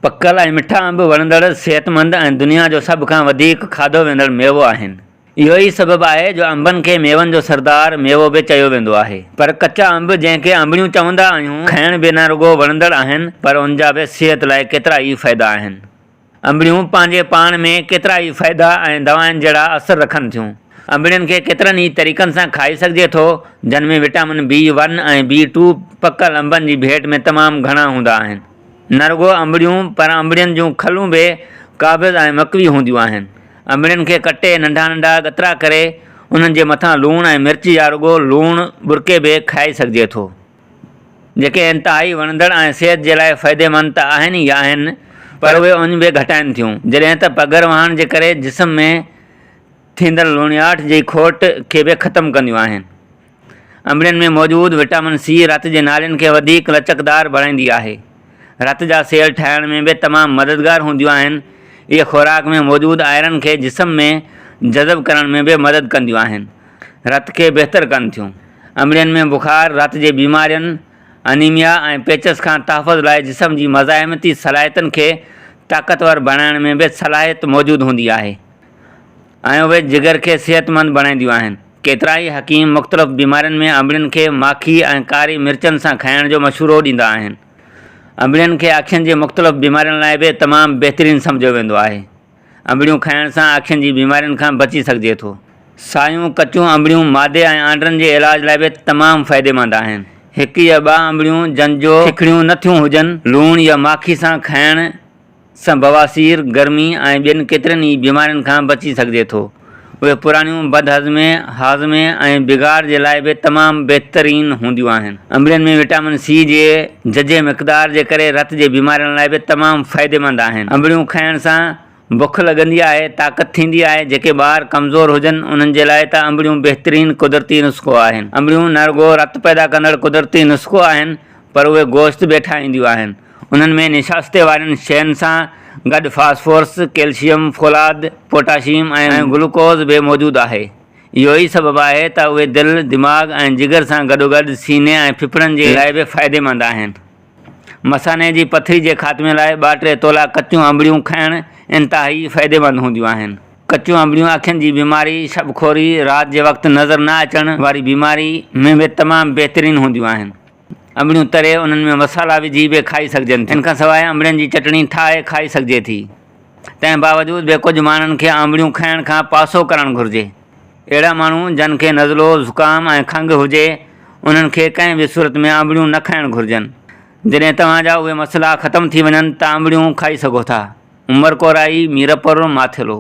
پڪل ۽ مٺا انب وڻندڙ، صحتمند ۽ دنيا جو سڀ کان وڌيڪ کاڌو ويندڙ ميوو آهن. اهو ئي سبب آهي جو انبن کي ميون جو سردار ميوو به چيو ويندو آهي. پر ڪچا انب جنهن کي انبڙيون چوندا آهيون، کائڻ به نه رڳو وڻندڙ آهن پر ان جا به صحت لاء ڪيترا ئي فائدا آهن. انبڙيون پنهنجي پاڻ ۾ ڪيترا ئي فائدا ۽ دوائن جهڙا اثر رکن ٿيون. انبڙين کي ڪيترن ئي طريقن سان کائي سگهجي ٿو، جن ۾ vitamin B one ۽ B two پڪل انبن جي ڀيٽ ۾ تمام گهڻا هوندا آهن. نه رڳو انبڙيون پر انبڙين جون کلون به قابض ۽ مقوي هونديون آهن. انبڙين کي ڪٽي ننڍا ننڍا ڳترا ڪري انهن جي مٿان لوڻ ۽ مرچ يا رڳو لوڻ ٻرڪي به کائي سگهجي ٿو. جيڪي انتهائي وڻندڙ ۽ صحت جي لاء فائديمند ته آهن ئي آهن پر اهي اڃ به گهٽائن ٿيون. جڏهن ته پگهر وهڻ جي ڪري جسم ۾ ٿيندڙ لوڻياٺ جي کوٽ کي به ختم ڪنديون آهن. انبڙين ۾ موجود وٽامن سي رت جي نالين کي وڌيڪ لچڪدار بڻائيندي آهي. رت جا سيل ٺاهڻ ۾ به تمام مددگار هونديون آهن. اهي خوراڪ ۾ موجود آئرن کي جسم ۾ جذب ڪرڻ ۾ به مدد ڪنديون آهن. رت کي بهتر ڪن ٿيون. انبڙين ۾ بخار، رت جي بيمارين، انيميا ۽ پيچس کان تحفظ لاء جسم جي مزاحمتي صلاحيتن کي طاقتور بڻائڻ ۾ به صلاحيت موجود هوندي آهي. ۽ اهي جگر کي صحتمند بڻائينديون آهن. ڪيترائي حڪيم مختلف بيمارين ۾ انبڙين کي ماکي ۽ ڪاري مرچن سان کائڻ جو مشورو ڏيندا آهن. انبڙين کي اکين جي مختلف بيمارين لاء به تمام بهترين سمجهيو ويندو آهي. انبڙيون کائڻ سان اکين جي بيمارين کان بچي سگهجي ٿو. سايون ڪچيون انبڙيون معدي ۽ آنڊرن جي علاج لاء به تمام فائديمند آهن. هڪ يا ٻه انبڙيون جن جو ککڙيون نه ٿيون هجن، لوڻ يا ماکي سان کائڻ سان بواسير، گرمي ۽ ٻين ڪيترين ئي بيمارين کان بچي سگهجي ٿو. اهي پراڻيون بدهضمي، هاضمي ۽ بگاڙ جي لاء به تمام بهترين هونديون آهن. انبڙين ۾ وٽامن سي جي ججهي مقدار جي ڪري رت جي بيمارين لاء به تمام فائديمند آهن. انبڙيون کائڻ سان بک لڳندي آهي، طاقت ٿيندي آهي، جيڪي ٻار ڪمزور هجن انهن جي لاء ته انبڙيون بهترين قدرتي نسخو آهن. انبڙيون نه رڳو رت پيدا ڪندڙ قدرتي نسخو آهن پر اهي گوشت به ٺاهينديون آهن. انهن ۾ نشاستي وارين شين سان گڏ فاسفورس، ڪيلشيم، فولاد، پوٽاشيم ۽ گلوڪوز به موجود آهي. اهو ئي سبب آهي ته اهي دل، دماغ ۽ جگر سان گڏوگڏ سيني ۽ ڦڦڙن جي لاء به فائديمند آهن. مثاني جي پٿري جي خاتمي لاء ٻه ٽي تولا ڪچيون انبڙيون کائڻ انتهائي فائديمند هونديون آهن. ڪچيون انبڙيون اکين جي بيماري، شب خوري، رات جي وقت نظر نه اچڻ واري بيماري ۾ به تمام بهترين هونديون آهن. انبڙيون تري انهن ۾ مصالحا وجهي به کائي سگهجن ٿيون. ان کان سواء انبڙين جي چٽڻي ٺاهي کائي سگهجي ٿي. تنهن باوجود به ڪجهه ماڻهن کي آنبڙيون کائڻ کان پاسو ڪرڻ گهرجي. اهڙا ماڻهو جن کي نزلو، زڪام ۽ کنگهه هجي، انهن کي ڪنهن به صورت ۾ آنبڙيون نه کائڻ گهرجن. جڏهن توهان جا اهي مسئلا ختم ٿي وڃن ته آنبڙيون کائي سگهو ٿا. عمر ڪورائي، ميرپور، ماٿيلو.